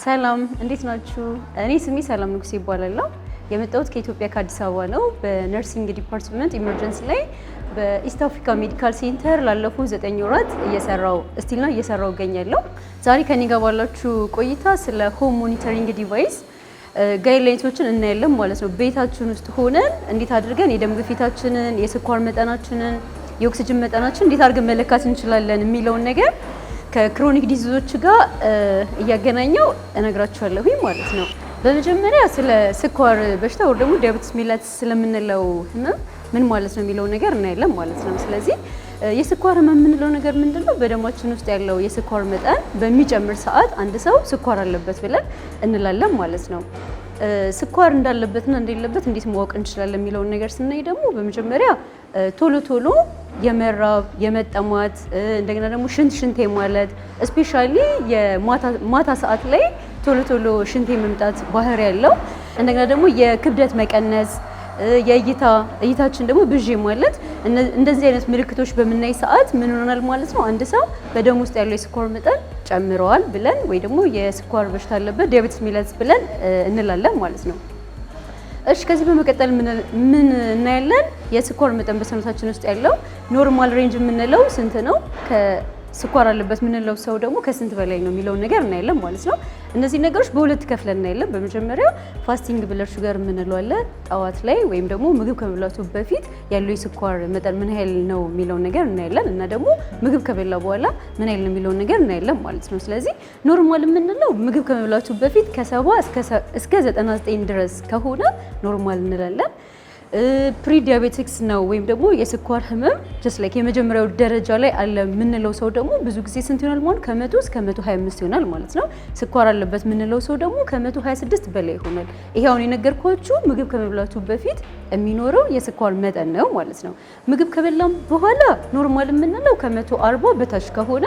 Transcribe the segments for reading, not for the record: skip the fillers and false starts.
ሰላም፣ እንዴት ናችሁ? እኔ ስሜ ሰላም ንጉሴ ይባላለሁ። የመጣሁት ከኢትዮጵያ ከአዲስ አበባ ነው። በ nursing department emergency ላይ በ East Africa Medical Center ላለፉት 9 ወራት እየሰራው still ነው እየሰራው እገኛለሁ። ዛሬ ከኔ ጋር ባላችሁ ቆይታ ስለ home monitoring device guidelines ኦችን እናያለን ማለት ነው። ቤታችን ውስጥ ሆነን እንዴት አድርገን የደም ግፊታችንን፣ የስኳር መጠናችንን፣ የኦክሲጅን መጠናችን እንዴት አድርገን መለካት እንችላለን የሚለውን ነገር ከ chronic disease ኦች ጋር እያገናኘው እነግራችኋለሁኝ ማለት ነው። በመጀመሪያ ስለ ስኳር በሽታ ወይ ደግሞ diabetes mellitus ስለምንለው ህመም ምን ማለት ነው የሚለውን ነገር እናያለን ማለት ነው። ስለዚህ የስኳር ህመም የምንለው ነገር ምንድን ነው? በደማችን ውስጥ ያለው የስኳር መጠን በሚጨምር ሰዓት አንድ ሰው ስኳር አለበት ብለን እንላለን ማለት ነው። ስኳር እንዳለበትና እንደሌለበት እንዴት ማወቅ እንችላለን የሚለውን ነገር ስናይ ደግሞ በመጀመሪያ ቶሎ ቶሎ የመራብ፣ የመጠማት፣ እንደገና ደግሞ ሽንት ሽንት ማለት፣ especially የማታ ሰዓት ላይ ቶሎ ቶሎ ሽንት የመምጣት ባህሪ ያለው፣ እንደገና ደግሞ የክብደት መቀነስ፣ የእይታ እይታችን ደግሞ ብዥ ማለት፣ እንደዚህ አይነት ምልክቶች በምናይ ሰዓት ምን ይሆናል ማለት ነው? አንድ ሰው በደም ውስጥ ያለው የስኳር መጠን ጨምረዋል ብለን ወይ ደግሞ የስኳር በሽታ አለበት፣ diabetes mellitus ብለን እንላለን ማለት ነው። እሺ፣ ከዚህ በመቀጠል ምን እናያለን? የስኳር መጠን በሰውነታችን ውስጥ ያለው normal range የምንለው ስንት ነው? ከስኳር አለበት የምንለው ሰው ደግሞ ከስንት በላይ ነው የሚለውን ነገር እናያለን ማለት ነው። እነዚህ ነገሮች በሁለት ከፍለን እናያለን። በመጀመሪያ fasting blood sugar የምንለው አለ። ጠዋት ላይ ወይም ደግሞ ምግብ ከመብላቱ በፊት ያለው የስኳር መጠን ምን ያህል ነው የሚለውን ነገር እናያለን እና ደግሞ ምግብ ከበላ በኋላ ምን ያህል ነው የሚለውን ነገር እናያለን ማለት ነው። ስለዚህ normal የምንለው ምግብ ከመብላቱ በፊት ከ70 እስከ 99 ድረስ ከሆነ normal እንላለን። Pre diabetics ነው ወይም ደግሞ የስኳር ህመም just like የመጀመሪያው ደረጃ ላይ አለ የምንለው ሰው ደግሞ ብዙ ጊዜ ስንት ይሆናል ማለት ከ100 እስከ 125 ይሆናል ማለት ነው። ስኳር አለበት የምንለው ሰው ደግሞ ከ126 በላይ ይሆናል። ይሄ አሁን የነገርኳችሁ ምግብ ከመብላቱ በፊት የሚኖረው የስኳር መጠን ነው ማለት ነው። ምግብ ከበላም በኋላ normal የምንለው ከ140 በታች ከሆነ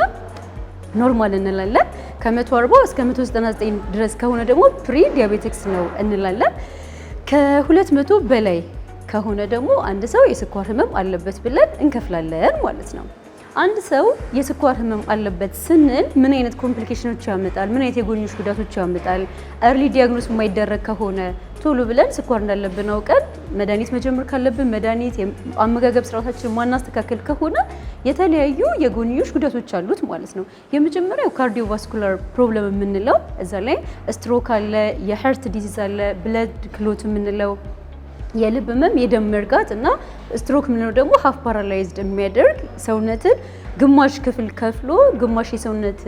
normal እንላለን። ከ140 እስከ 199 ድረስ ከሆነ ደግሞ pre diabetics ነው እንላለን። ከ200 በላይ ከሆነ ደግሞ አንድ ሰው የስኳር ህመም አለበት ብለን እንከፍላለን ማለት ነው። አንድ ሰው የስኳር ህመም አለበት ስንል ምን አይነት complication ኖች ያመጣል? ምን አይነት የጎንዮሽ ጉዳቶች ያመጣል? Early diagnose የማይደረግ ከሆነ፣ ቶሎ ብለን ስኳር እንዳለብን አውቀን መድኃኒት መጀመር ካለብን መድኃኒት፣ አመጋገብ ስርዓታችንን ማናስተካከል ከሆነ የተለያዩ የጎንዮሽ ጉዳቶች አሉት ማለት ነው። የመጀመሪያው cardiovascular problem የምንለው እዛ ላይ ስትሮክ አለ፣ የ heart disease አለ፣ blood clot የምንለው የልብ ህመም፣ የደም መርጋት እና ስትሮክ የምንለው ደግሞ half paralyzed የሚያደርግ፣ ሰውነትን ግማሽ ክፍል ከፍሎ ግማሽ የሰውነት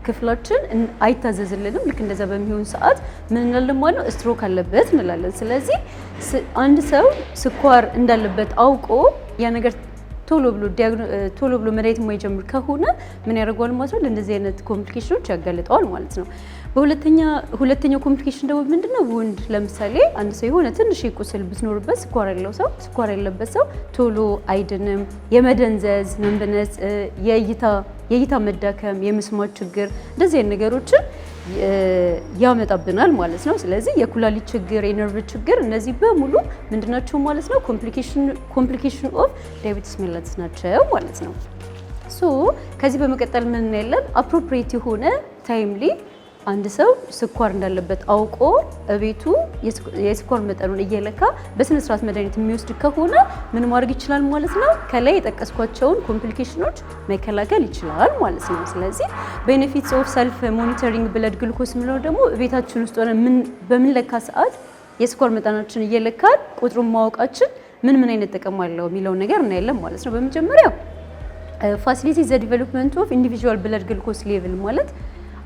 ክፍላችን አይታዘዝልንም። ልክ እንደዛ በሚሆን ሰዓት ምን እንላለን ማለት ነው? ስትሮክ አለበት እንላለን። ስለዚህ አንድ ሰው ስኳር እንዳለበት አውቆ ያ ነገር ቶሎ ብሎ መድኃኒት የማይጀምር ከሆነ ምን ያደርገዋል ማለት ነው? ለእንደዚህ አይነት complication ኖች ያጋልጠዋል ማለት ነው። ሁለተኛው complication ደግሞ ምንድነው? Wound፣ ለምሳሌ አንድ ሰው የሆነ ትንሽ ቁስል ብትኖርበት፣ ስኳር ያለው ሰው፣ ስኳር ያለበት ሰው ቶሎ አይድንም። የመደንዘዝ፣ numbness፣ የእይታ መዳከም፣ የመስማት ችግር፣ እንደዚህ አይነት ነገሮችን ያመጣብናል ማለት ነው። ስለዚህ የኩላሊት ችግር፣ የነርቭ ችግር፣ እነዚህ በሙሉ ምንድናቸው ማለት ነው? Complication of diabetes mellitus ናቸው ማለት ነው። So ከዚህ በመቀጠል ምን እናያለን? Appropriate የሆነ timely አንድ ሰው ስኳር እንዳለበት አውቆ እቤቱ የስኳር መጠኑን እየለካ በስነ ስርዓት መድኃኒት የሚወስድ ከሆነ ምን ማድረግ ይችላል ማለት ነው? ከላይ የጠቀስኳቸውን complication ኖች መከላከል ይችላል ማለት ነው። ስለዚህ benefits of self monitoring blood glucose የምንለው ደግሞ ቤታችን ውስጥ ሆነን በምንለካ ሰዓት የስኳር መጠናችን እየለካን ቁጥሩን ማወቃችን ምን ምን አይነት ጥቅም አለው የሚለውን ነገር እናያለን ማለት ነው። በመጀመሪያው facilitate the development of individual blood glucose level ማለት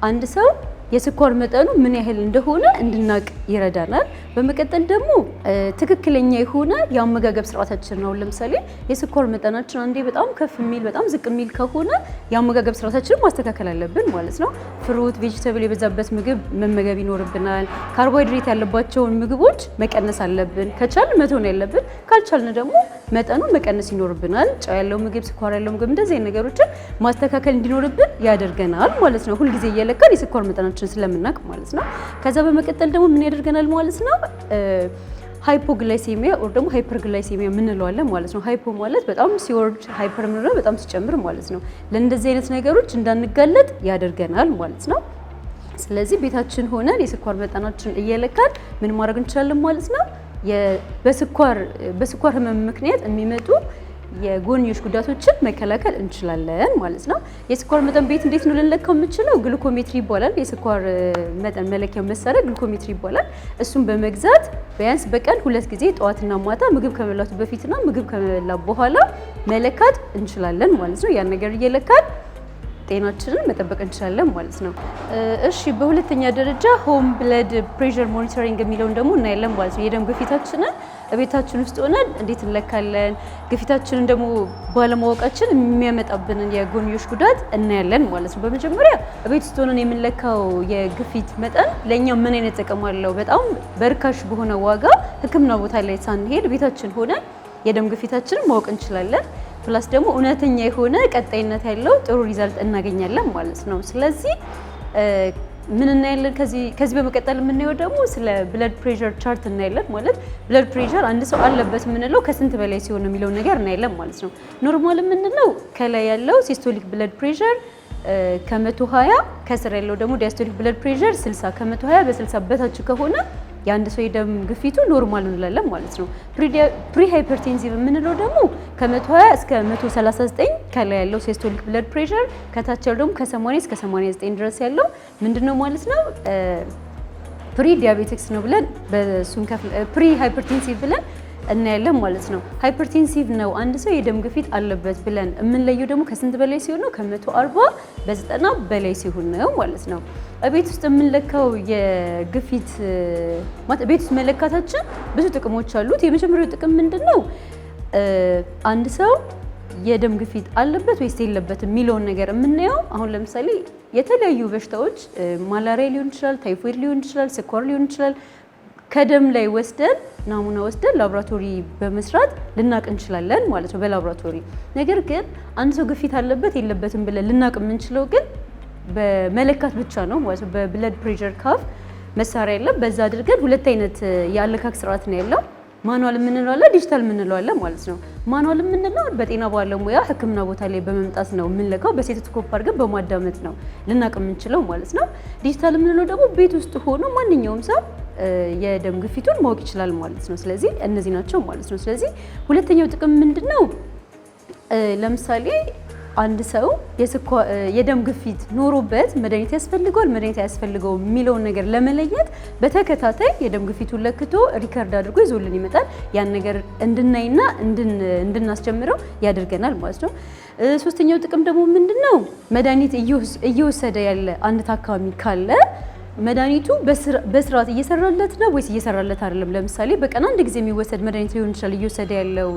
አንድ ሰው የስኳር መጠኑ ምን ያህል እንደሆነ እንድናቅ ይረዳናል። በመቀጠል ደግሞ ትክክለኛ የሆነ የአመጋገብ ስርዓታችን ነው። ለምሳሌ የስኳር መጠናችን አንዴ በጣም ከፍ የሚል፣ በጣም ዝቅ የሚል ከሆነ የአመጋገብ ስርዓታችንን ማስተካከል አለብን ማለት ነው። Fruit፣ vegetable የበዛበት ምግብ መመገብ ይኖርብናል። ካርቦሃይድሬት ያለባቸውን ምግቦች መቀነስ አለብን። ከቻልን መተው ነው ያለብን፣ ካልቻልን ደግሞ መጠኑን መቀነስ ይኖርብናል። ጨው ያለው ምግብ፣ ስኳር ያለው ምግብ፣ እንደዚህ አይነት ነገሮችን ማስተካከል እንዲኖርብን ያደርገናል ማለት ነው። ሁልጊዜ እየለካን የስኳር መጠናችን ስለምናውቅ ማለት ነው። ከዛ በመቀጠል ደግሞ ምን ያደርገናል ማለት ነው? Hypoglycemia or ደግሞ hyperglycemia የምንለው አለ ማለት ነው። Hypo ማለት በጣም ሲወርድ፣ hyper የምንለው በጣም ሲጨምር ማለት ነው። ለእንደዚህ አይነት ነገሮች እንዳንጋለጥ ያደርገናል ማለት ነው። ስለዚህ ቤታችን ሆነን የስኳር መጠናችን እየለካን ምን ማድረግ እንችላለን ማለት ነው? በስኳር ህመም ምክንያት የሚመጡ የጎንዮሽ ጉዳቶችን መከላከል እንችላለን ማለት ነው። የስኳር መጠን ቤት እንዴት ነው ልንለካው የምንችለው? Glucometry ይባላል። የስኳር መጠን መለኪያ መሳሪያ glucometry ይባላል። እሱን በመግዛት ቢያንስ በቀን ሁለት ጊዜ፣ ጠዋትና ማታ፣ ምግብ ከመብላቱ በፊትና ምግብ ከመበላ በኋላ መለካት እንችላለን ማለት ነው። ያን ነገር እየለካን ጤናችንን መጠበቅ እንችላለን ማለት ነው። እሺ፣ በሁለተኛ ደረጃ home blood pressure monitoring የሚለውን ደግሞ እናያለን ማለት ነው። የደም ግፊታችንን ቤታችን ውስጥ ሆነን እንዴት እንለካለን፣ ግፊታችንን ደግሞ ባለማወቃችን የሚያመጣብንን የጎንዮሽ ጉዳት እናያለን ማለት ነው። በመጀመሪያ ቤት ውስጥ ሆነን የምንለካው የግፊት መጠን ለእኛ ምን አይነት ጥቅም አለው? በጣም በርካሽ በሆነ ዋጋ ሕክምና ቦታ ላይ ሳንሄድ ቤታችን ሆነን የደም ግፊታችንን ማወቅ እንችላለን። Plus ደግሞ እውነተኛ የሆነ ቀጣይነት ያለው ጥሩ result እናገኛለን ማለት ነው። ስለዚህ ምን እናያለን? ከዚህ በመቀጠል የምናየው ደግሞ ስለ blood pressure chart እናያለን። ማለት blood pressure አንድ ሰው አለበት የምንለው ከስንት በላይ ሲሆን ነው የሚለውን ነገር እናያለን ማለት ነው። Normal የምንለው ከላይ ያለው systolic blood pressure ከ120፣ ከስር ያለው ደግሞ diastolic blood pressure 60፣ ከ120 በ60 በታች ከሆነ የአንድ ሰው የደም ግፊቱ normal እንላለን ማለት ነው። Pre hypertensive የምንለው ደግሞ ከ120 እስከ 139 ከላይ ያለው systolic blood pressure፣ ከታች ያለው ደግሞ ከ80 እስከ 89 ድረስ ያለው ምንድነው ማለት ነው? Pre diabetics ነው ብለን በሱን pre hypertensive ብለን እናያለን ማለት ነው። Hypertensive ነው፣ አንድ ሰው የደም ግፊት አለበት ብለን የምንለየው ደግሞ ከስንት በላይ ሲሆን ነው? ከ140 በ90 በላይ ሲሆን ነው ማለት ነው። ቤት ውስጥ የምንለካው የግፊት፣ ማለት ቤት ውስጥ መለካታችን ብዙ ጥቅሞች አሉት። የመጀመሪያው ጥቅም ምንድን ነው? አንድ ሰው የደም ግፊት አለበት ወይስ የለበትም የሚለውን ነገር የምናየው፣ አሁን ለምሳሌ የተለያዩ በሽታዎች malaria ሊሆን ይችላል፣ ታይፎይድ ሊሆን ይችላል፣ ስኳር ሊሆን ይችላል፣ ከደም ላይ ወስደን፣ ናሙና ወስደን ላቦራቶሪ በመስራት ልናቅ እንችላለን ማለት ነው በላቦራቶሪ። ነገር ግን አንድ ሰው ግፊት አለበት የለበትም ብለን ልናቅ የምንችለው ግን በመለካት ብቻ ነው ማለት ነው። በ blood pressure cuff መሳሪያ የለም። በዛ አድርገን ሁለት አይነት የአለካክ ስርዓት ነው ያለው። Manual የምንለው አለ፣ ዲጂታል የምንለው አለ ማለት ነው። Manual የምንለው በጤና ባለሙያ ሕክምና ቦታ ላይ በመምጣት ነው የምንለካው። በ stethoscope አድርገን በማዳመጥ ነው ልናቅ የምንችለው ማለት ነው። ዲጂታል የምንለው ደግሞ ቤት ውስጥ ሆኖ ማንኛውም ሰው የደም ግፊቱን ማወቅ ይችላል ማለት ነው። ስለዚህ እነዚህ ናቸው ማለት ነው። ስለዚህ ሁለተኛው ጥቅም ምንድን ነው? ለምሳሌ አንድ ሰው የደም ግፊት ኖሮበት መድኃኒት ያስፈልገዋል፣ መድኃኒት አያስፈልገውም የሚለውን ነገር ለመለየት በተከታታይ የደም ግፊቱን ለክቶ record አድርጎ ይዞልን ይመጣል። ያን ነገር እንድናይና እንድናስጀምረው ያደርገናል ማለት ነው። ሶስተኛው ጥቅም ደግሞ ምንድን ነው? መድኃኒት እየወሰደ ያለ አንድ ታካሚ ካለ መድኃኒቱ በስርዓት እየሰራለት ነው ወይስ እየሰራለት አይደለም? ለምሳሌ በቀን አንድ ጊዜ የሚወሰድ መድኃኒት ሊሆን ይችላል እየወሰደ ያለው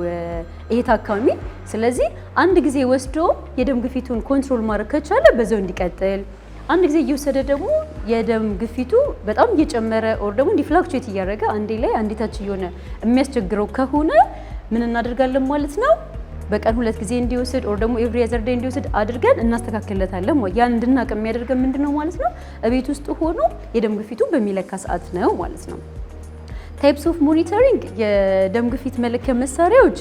ይሄ ታካሚ። ስለዚህ አንድ ጊዜ ወስዶ የደም ግፊቱን control ማድረግ ከቻለ በዛው እንዲቀጥል፣ አንድ ጊዜ እየወሰደ ደግሞ የደም ግፊቱ በጣም እየጨመረ or ደግሞ እንዲ fluctuate እያደረገ፣ አንዴ ላይ አንዴ ታች እየሆነ የሚያስቸግረው ከሆነ ምን እናደርጋለን ማለት ነው? በቀን ሁለት ጊዜ እንዲወስድ or ደግሞ every other day እንዲወስድ አድርገን እናስተካክልለታለን። ያን እንድናቅ የሚያደርገን ምንድነው ማለት ነው? እቤት ውስጥ ሆኖ የደም ግፊቱ በሚለካ ሰዓት ነው ማለት ነው። Types of monitoring፣ የደም ግፊት መለኪያ መሳሪያዎች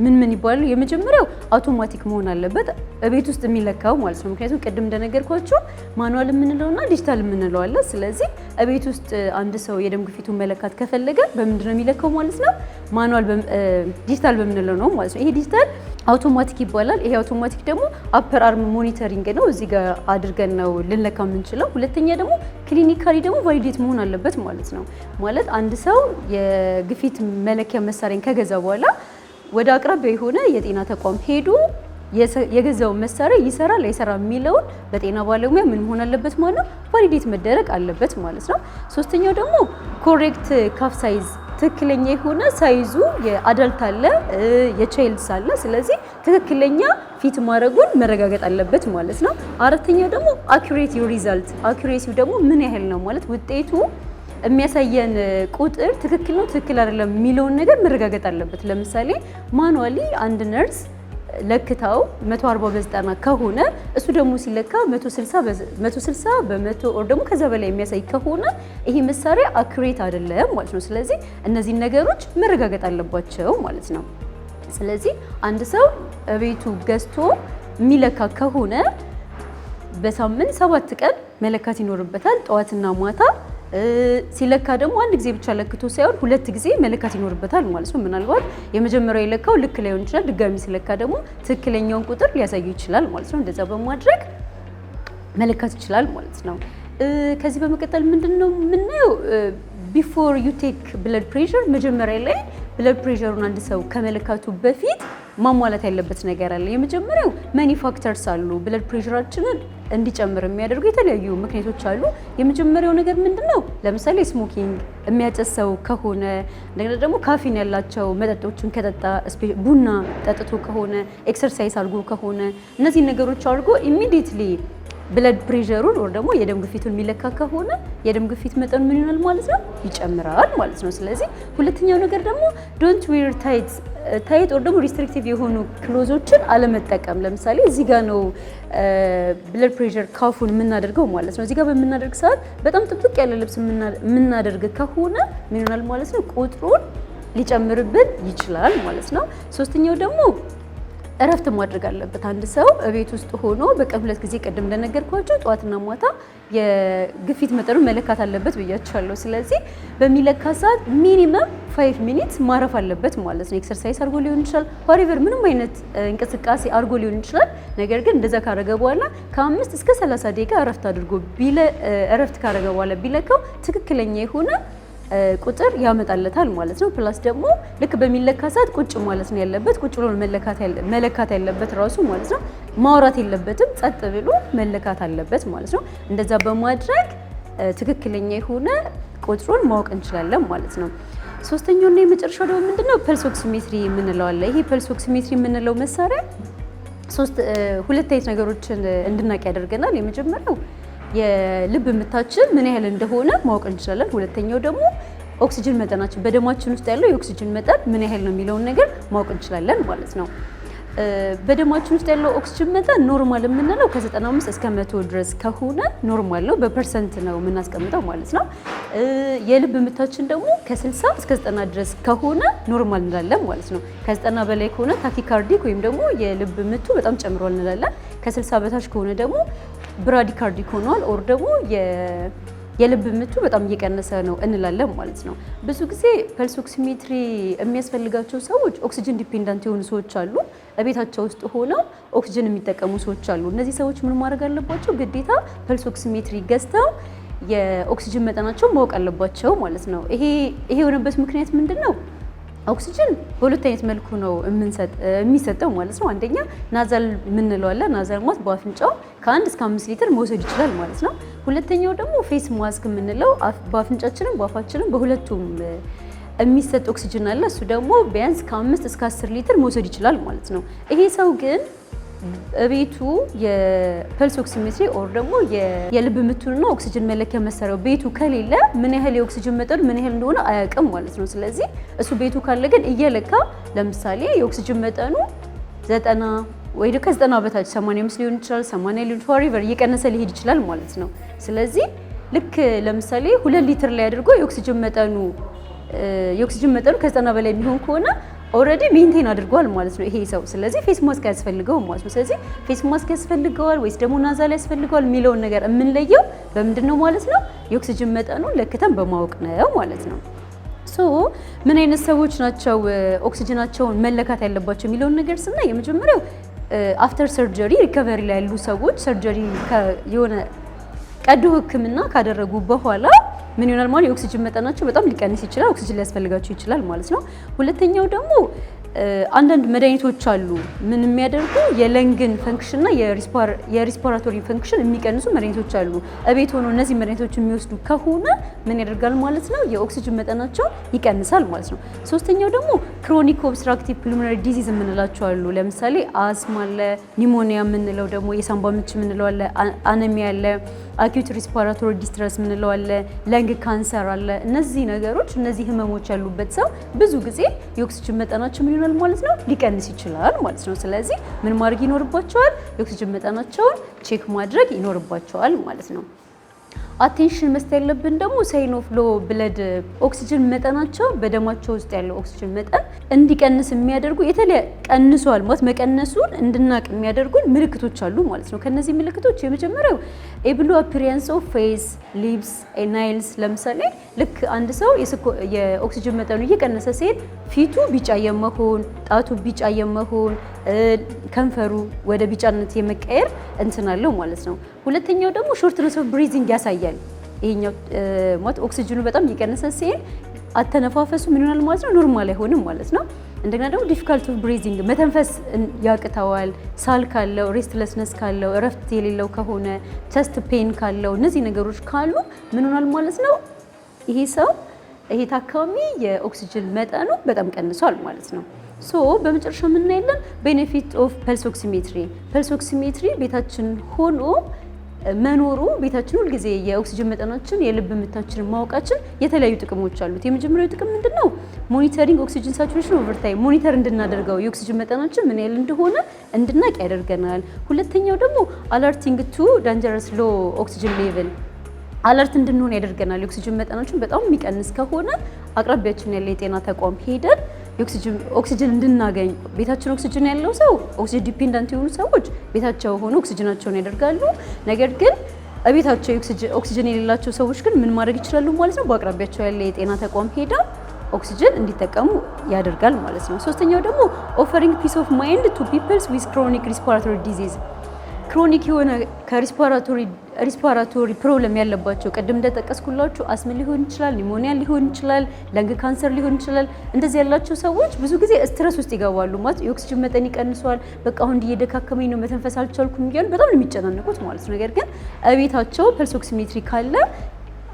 ምን ምን ይባላሉ? የመጀመሪያው አውቶማቲክ መሆን አለበት፣ እቤት ውስጥ የሚለካው ማለት ነው። ምክንያቱም ቅድም እንደነገርኳችሁ manual የምንለውና ዲጂታል የምንለው አለ። ስለዚህ እቤት ውስጥ አንድ ሰው የደም ግፊቱን መለካት ከፈለገ በምንድን ነው የሚለካው ማለት ነው? Manual፣ digital በምንለው ነው ማለት ነው። ይሄ digital automatic ይባላል። ይሄ አውቶማቲክ ደግሞ upper arm monitoring ነው። እዚህ ጋር አድርገን ነው ልንለካ የምንችለው። ሁለተኛ ደግሞ clinically ደግሞ validate መሆን አለበት ማለት ነው። ማለት አንድ ሰው የግፊት መለኪያ መሳሪያን ከገዛ በኋላ ወደ አቅራቢያ የሆነ የጤና ተቋም ሄዶ የገዛውን መሳሪያ ይሰራል አይሰራም የሚለውን በጤና ባለሙያ ምን መሆን አለበት ማለት ነው? Validate መደረግ አለበት ማለት ነው። ሶስተኛው ደግሞ correct cuff size፣ ትክክለኛ የሆነ size ኡ፣ የ adult አለ፣ የ child's አለ። ስለዚህ ትክክለኛ fit ማድረጉን መረጋገጥ አለበት ማለት ነው። አራተኛው ደግሞ accurate result፣ accuracy ው ደግሞ ምን ያህል ነው፣ ማለት ውጤቱ የሚያሳየን ቁጥር ትክክል ነው ትክክል አይደለም የሚለውን ነገር መረጋገጥ አለበት። ለምሳሌ manually አንድ ነርስ ለክታው 140 በ90 ከሆነ፣ እሱ ደግሞ ሲለካ 160 በ100 or ደግሞ ከዛ በላይ የሚያሳይ ከሆነ ይሄ መሳሪያ accurate አይደለም ማለት ነው። ስለዚህ እነዚህን ነገሮች መረጋገጥ አለባቸው ማለት ነው። ስለዚህ አንድ ሰው ቤቱ ገዝቶ የሚለካ ከሆነ በሳምንት 7 ቀን መለካት ይኖርበታል፣ ጠዋትና ማታ። ሲለካ ደግሞ አንድ ጊዜ ብቻ ለክቶ ሳይሆን ሁለት ጊዜ መለካት ይኖርበታል ማለት ነው። ምናልባት የመጀመሪያው የለካው ልክ ላይሆን ይችላል። ድጋሚ ሲለካ ደግሞ ትክክለኛውን ቁጥር ሊያሳይ ይችላል ማለት ነው። እንደዛ በማድረግ መለካት ይችላል ማለት ነው። ከዚህ በመቀጠል ምንድን ነው የምናየው? Before you take blood pressure፣ መጀመሪያ ላይ blood pressure ኡን አንድ ሰው ከመለካቱ በፊት ማሟላት ያለበት ነገር አለ። የመጀመሪያው many factors አሉ። Blood pressure ኣችንን እንዲጨምር የሚያደርጉ የተለያዩ ምክንያቶች አሉ። የመጀመሪያው ነገር ምንድን ነው? ለምሳሌ smoking የሚያጨስ ሰው ከሆነ፣ እንደገና ደግሞ ካፊን ያላቸው መጠጦችን ከጠጣ፣ ቡና ጠጥቶ ከሆነ፣ exercise አድርጎ ከሆነ፣ እነዚህ ነገሮች አድርጎ immediately blood pressure ኡን ወይ ደግሞ የደም ግፊቱን የሚለካ ከሆነ የደም ግፊት መጠኑ ምን ይሆናል ማለት ነው? ይጨምራል ማለት ነው። ስለዚህ ሁለተኛው ነገር ደግሞ don't wear tight or ደግሞ restrictive የሆኑ clothes ኦችን አለመጠቀም። ለምሳሌ እዚህ ጋር ነው blood pressure cuff ኡን የምናደርገው ማለት ነው። እዚህ ጋር በምናደርግ ሰዓት በጣም ጥብቅ ያለ ልብስ የምናደርግ ከሆነ ምን ይሆናል ማለት ነው? ቁጥሩን ሊጨምርብን ይችላል ማለት ነው። ሶስተኛው ደግሞ እረፍት ማድረግ አለበት። አንድ ሰው እቤት ውስጥ ሆኖ በቀን ሁለት ጊዜ፣ ቅድም እንደነገርኳችሁ ጠዋትና ማታ የግፊት መጠኑን መለካት አለበት ብያችኋለሁ። ስለዚህ በሚለካ ሰዓት minimum 5 minutes ማረፍ አለበት ማለት ነው። Exercise አድርጎ ሊሆን ይችላል፣ whatever ምንም አይነት እንቅስቃሴ አድርጎ ሊሆን ይችላል። ነገር ግን እንደዛ ካረገ በኋላ ከ5 እስከ 30 ደቂቃ እረፍት አድርጎ እረፍት ካረገ በኋላ ቢለካው ትክክለኛ የሆነ ቁጥር ያመጣለታል ማለት ነው። Plus ደግሞ ልክ በሚለካ ሰዓት ቁጭ ማለት ነው ያለበት። ቁጭ ብሎ መለካት ያለበት ራሱ ማለት ነው። ማውራት የለበትም። ጸጥ ብሎ መለካት አለበት ማለት ነው። እንደዛ በማድረግ ትክክለኛ የሆነ ቁጥሩን ማወቅ እንችላለን ማለት ነው። ሶስተኛውና የመጨረሻው ደግሞ ምንድነው? Pulse oximetry የምንለው አለ። ይሄ pulse oximetry የምንለው መሳሪያ ሁለት አይነት ነገሮችን እንድናውቅ ያደርገናል። የመጀመሪያው የልብ ምታችን ምን ያህል እንደሆነ ማወቅ እንችላለን። ሁለተኛው ደግሞ ኦክሲጅን መጠናችን፣ በደማችን ውስጥ ያለው የኦክሲጅን መጠን ምን ያህል ነው የሚለውን ነገር ማወቅ እንችላለን ማለት ነው። በደማችን ውስጥ ያለው ኦክሲጅን መጠን normal የምንለው ከ95 እስከ 100 ድረስ ከሆነ normal ነው። በ percent ነው የምናስቀምጠው ማለት ነው። የልብ ምታችን ደግሞ ከ60 እስከ 90 ድረስ ከሆነ normal እንላለን ማለት ነው። ከ90 በላይ ከሆነ tachycardic ወይም ደግሞ የልብ ምቱ በጣም ጨምሯል እንላለን። ከ60 በታች ከሆነ ደግሞ bradycardic ሆኗል or ደግሞ የልብ ምቱ በጣም እየቀነሰ ነው እንላለን ማለት ነው። ብዙ ጊዜ pulse oximetry የሚያስፈልጋቸው ሰዎች oxygen dependent የሆኑ ሰዎች አሉ። እቤታቸው ውስጥ ሆነው ኦክሲጅን የሚጠቀሙ ሰዎች አሉ። እነዚህ ሰዎች ምን ማድረግ አለባቸው? ግዴታ pulse oximetry ገዝተው የኦክሲጅን መጠናቸውን ማወቅ አለባቸው ማለት ነው። ይሄ የሆነበት ምክንያት ምንድን ነው? ኦክሲጅን በሁለት አይነት መልኩ ነው የሚሰጠው ማለት ነው። አንደኛ nasal የምንለው አለ። Nasal ማለት በአፍንጫው ከ1 እስከ 5 ሊትር መውሰድ ይችላል ማለት ነው። ሁለተኛው ደግሞ face mask የምንለው በአፍንጫችንም በአፋችንም በሁለቱም የሚሰጥ ኦክሲጅን አለ። እሱ ደግሞ ቢያንስ ከ5 እስከ 10 ሊትር መውሰድ ይችላል ማለት ነው። ይሄ ሰው ግን እቤቱ የ pulse oximetry or ደግሞ የልብ ምቱንና ኦክሲጅን መለኪያ መሳሪያው ቤቱ ከሌለ ምን ያህል የኦክሲጅን መጠኑ ምን ያህል እንደሆነ አያውቅም ማለት ነው። ስለዚህ እሱ ቤቱ ካለ ግን እየለካ ለምሳሌ የኦክሲጅን መጠኑ 90 ወይ ከ90 በታች 85 ሊሆን ይችላል፣ 80 ሊሆን whatever እየቀነሰ ሊሄድ ይችላል ማለት ነው። ስለዚህ ልክ ለምሳሌ 2 ሊትር ላይ አድርጎ የኦክሲጅን መጠኑ ከ90 በላይ የሚሆን ከሆነ already maintain አድርጓል ማለት ነው ይሄ ሰው። ስለዚህ face mask አያስፈልገውም ማለት ነው። ስለዚህ face mask ያስፈልገዋል ወይስ ደግሞ nasal ያስፈልገዋል የሚለውን ነገር የምንለየው በምንድን ነው ማለት ነው? የኦክሲጅን መጠኑን ለክተን በማወቅ ነው ማለት ነው። So ምን አይነት ሰዎች ናቸው ኦክሲጅናቸውን መለካት ያለባቸው የሚለውን ነገር ስናይ የመጀመሪያው after surgery recovery ላይ ያሉ ሰዎች፣ surgery የሆነ ቀዶ ሕክምና ካደረጉ በኋላ ምን ይሆናል ማለት የኦክሲጅን መጠናቸው በጣም ሊቀንስ ይችላል፣ ኦክሲጅን ሊያስፈልጋቸው ይችላል ማለት ነው። ሁለተኛው ደግሞ አንዳንድ መድኃኒቶች አሉ፣ ምን የሚያደርጉ የ lung ን function እና የ respiratory function የሚቀንሱ መድኃኒቶች አሉ። እቤት ሆኖ እነዚህ መድኃኒቶች የሚወስዱ ከሆነ ምን ያደርጋል ማለት ነው? የኦክሲጅን መጠናቸው ይቀንሳል ማለት ነው። ሶስተኛው ደግሞ chronic obstructive pulmonary disease የምንላቸው አሉ። ለምሳሌ አስማ አለ፣ pneumonia የምንለው ደግሞ የሳምባ ምች የምንለው አለ፣ anemia አለ፣ acute respiratory distress የምንለው አለ፣ lung cancer አለ። እነዚህ ነገሮች፣ እነዚህ ህመሞች ያሉበት ሰው ብዙ ጊዜ የኦክሲጅን መጠናቸው ምን ይሆናል ማለት ነው? ሊቀንስ ይችላል ማለት ነው። ስለዚህ ምን ማድረግ ይኖርባቸዋል? የኦክሲጅን መጠናቸውን check ማድረግ ይኖርባቸዋል ማለት ነው። Attention መስጠት ያለብን ደግሞ sign of low blood oxygen መጠናቸው፣ በደማቸው ውስጥ ያለው ኦክሲጅን መጠን እንዲቀንስ የሚያደርጉ፣ የተለያየ ቀንሷል ማለት መቀነሱን እንድናቅ የሚያደርጉን ምልክቶች አሉ ማለት ነው። ከነዚህ ምልክቶች የመጀመሪያው a blue appearance of face, lips, nails። ለምሳሌ ልክ አንድ ሰው የኦክሲጅን መጠኑ እየቀነሰ ሲሄድ ፊቱ ቢጫ የመሆን፣ ጣቱ ቢጫ የመሆን፣ ከንፈሩ ወደ ቢጫነት የመቀየር እንትን አለው ማለት ነው። ሁለተኛው ደግሞ shortness of breathing ያሳያል። ይሄኛው ማለት ኦክሲጅኑ በጣም እየቀነሰ ሲሄድ አተነፋፈሱ ምን ይሆናል ማለት ነው? Normal አይሆንም ማለት ነው። እንደገና ደግሞ difficult of breathing፣ መተንፈስ ያቅተዋል። ሳል ካለው፣ restlessness ካለው፣ እረፍት የሌለው ከሆነ፣ chest pain ካለው፣ እነዚህ ነገሮች ካሉ ምን ይሆናል ማለት ነው? ይሄ ሰው፣ ይሄ ታካሚ የኦክሲጅን መጠኑ በጣም ቀንሷል ማለት ነው። So በመጨረሻ የምናየለን benefit of pulse oximetry። Pulse oximetry ቤታችን ሆኖ መኖሩ፣ ቤታችን ሁልጊዜ የኦክሲጅን መጠናችን፣ የልብ ምታችንን ማወቃችን የተለያዩ ጥቅሞች አሉት። የመጀመሪያው ጥቅም ምንድን ነው? Monitoring oxygen saturation over time፣ monitor እንድናደርገው፣ የኦክሲጅን መጠናችን ምን ያህል እንደሆነ እንድናቅ ያደርገናል። ሁለተኛው ደግሞ alerting to dangerous low oxygen level፣ alert እንድንሆን ያደርገናል። የኦክሲጅን መጠናችን በጣም የሚቀንስ ከሆነ አቅራቢያችን ያለ የጤና ተቋም ሄደን ኦክሲጅን እንድናገኝ፣ ቤታችን ኦክሲጅን ያለው ሰው፣ oxygen dependent የሆኑ ሰዎች ቤታቸው ሆኖ ኦክሲጅናቸውን ያደርጋሉ። ነገር ግን ቤታቸው ኦክሲጅን የሌላቸው ሰዎች ግን ምን ማድረግ ይችላሉ ማለት ነው? በአቅራቢያቸው ያለ የጤና ተቋም ሄደው ኦክሲጅን እንዲጠቀሙ ያደርጋል ማለት ነው። ሶስተኛው ደግሞ offering peace of mind to peoples with chronic respiratory disease። Chronic የሆነ ከ respiratory problem ያለባቸው፣ ቅድም እንደጠቀስኩላችሁ አስም ሊሆን ይችላል፣ pneumonia ሊሆን ይችላል፣ lung cancer ሊሆን ይችላል። እንደዚህ ያላቸው ሰዎች ብዙ ጊዜ stress ውስጥ ይገባሉ። ማለት የኦክሲጅን መጠን ይቀንሷል። በቃ አሁን እየደካከመኝ ነው፣ መተንፈስ አልቻልኩም እያሉ በጣም ነው የሚጨናነቁት ማለት ነው። ነገር ግን እቤታቸው pulse oximetry ካለ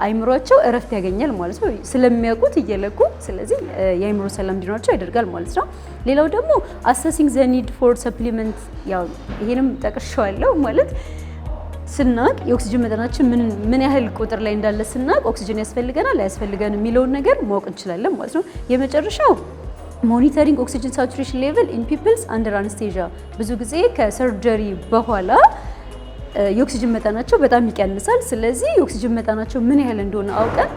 አይምሯቸው እረፍት ያገኛል ማለት ነው። ስለሚያውቁት እየለኩ፣ ስለዚህ የአይምሮ ሰላም እንዲኖራቸው ያደርጋል ማለት ነው። ሌላው ደግሞ assessing the need for supplement፣ ያው ይሄንም ጠቅሼዋለሁ። ማለት ስናቅ፣ የኦክሲጅን መጠናችን ምን ያህል ቁጥር ላይ እንዳለ ስናቅ ኦክሲጅን ያስፈልገናል አያስፈልገንም የሚለውን ነገር ማወቅ እንችላለን ማለት ነው። የመጨረሻው monitoring oxygen saturation level in peoples under anesthesia። ብዙ ጊዜ ከ surgery በኋላ የኦክሲጅን መጠናቸው በጣም ይቀንሳል። ስለዚህ የኦክሲጅን መጠናቸው ምን ያህል እንደሆነ አውቀን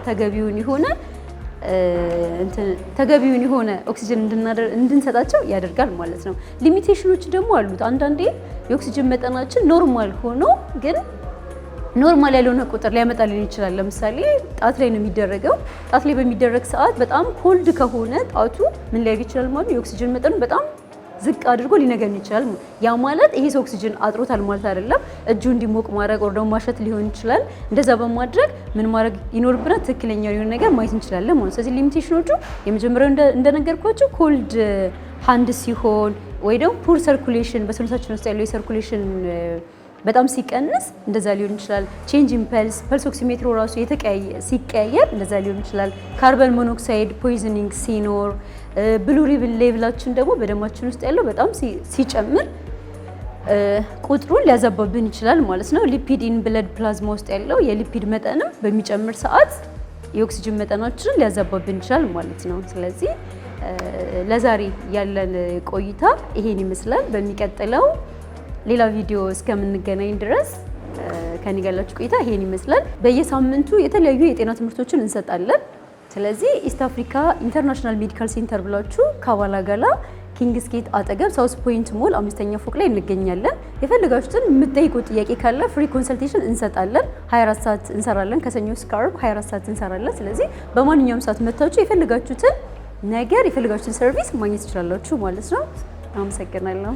ተገቢውን የሆነ ኦክሲጅን እንድንሰጣቸው ያደርጋል ማለት ነው። Limitation ኖች ደግሞ አሉት። አንዳንዴ የኦክሲጅን መጠናችን normal ሆኖ ግን normal ያልሆነ ቁጥር ሊያመጣልን ይችላል። ለምሳሌ ጣት ላይ ነው የሚደረገው። ጣት ላይ በሚደረግ ሰዓት በጣም cold ከሆነ ጣቱ ምን ሊያደርግ ይችላል ማለት ነው? የኦክሲጅን መጠኑ በጣም ዝቅ አድርጎ ሊነግረን ይችላል። ያ ማለት ይሄ ሰው ኦክሲጅን አጥሮታል ማለት አይደለም። እጁ እንዲሞቅ ማድረግ ወይ ደግሞ ማሸት ሊሆን ይችላል። እንደዛ በማድረግ ምን ማድረግ ይኖርብናል? ትክክለኛ የሆነ ነገር ማየት እንችላለን ማለት ነው። ስለዚህ limitation ኖቹ የመጀመሪያው እንደነገርኳችሁ cold hand ሲሆን ወይ ደግሞ poor circulation፣ በሰውነታችን ውስጥ ያለው የ circulation በጣም ሲቀንስ እንደዛ ሊሆን ይችላል። Change in pulse፣ pulse oximeter ኡ ራሱ ሲቀያየር እንደዛ ሊሆን ይችላል። Carbon monoxide poisoning ሲኖር፣ bilirubin level ኣችን ደግሞ በደማችን ውስጥ ያለው በጣም ሲጨምር ቁጥሩን ሊያዛባብን ይችላል ማለት ነው። Lipid in blood plasma ውስጥ ያለው የ lipid መጠንም በሚጨምር ሰዓት የኦክሲጅን መጠናችንን ሊያዛባብን ይችላል ማለት ነው። ስለዚህ ለዛሬ ያለን ቆይታ ይሄን ይመስላል። በሚቀጥለው ሌላ ቪዲዮ እስከምንገናኝ ድረስ ከኔ ጋር ያላችሁ ቆይታ ይሄን ይመስላል። በየሳምንቱ የተለያዩ የጤና ትምህርቶችን እንሰጣለን። ስለዚህ East Africa International Medical Center ብላችሁ ካባላጋላ ኪንግስ ጌት አጠገብ South Point Mall አምስተኛ ፎቅ ላይ እንገኛለን። የፈለጋችሁትን የምትጠይቁት ጥያቄ ካለ free consultation እንሰጣለን። 24 ሰዓት እንሰራለን። ከሰኞ እስከ ዓርብ 24 ሰዓት እንሰራለን። ስለዚህ በማንኛውም ሰዓት መጥታችሁ የፈለጋችሁትን ነገር፣ የፈለጋችሁትን service ማግኘት ትችላላችሁ ማለት ነው። አመሰግናለሁ።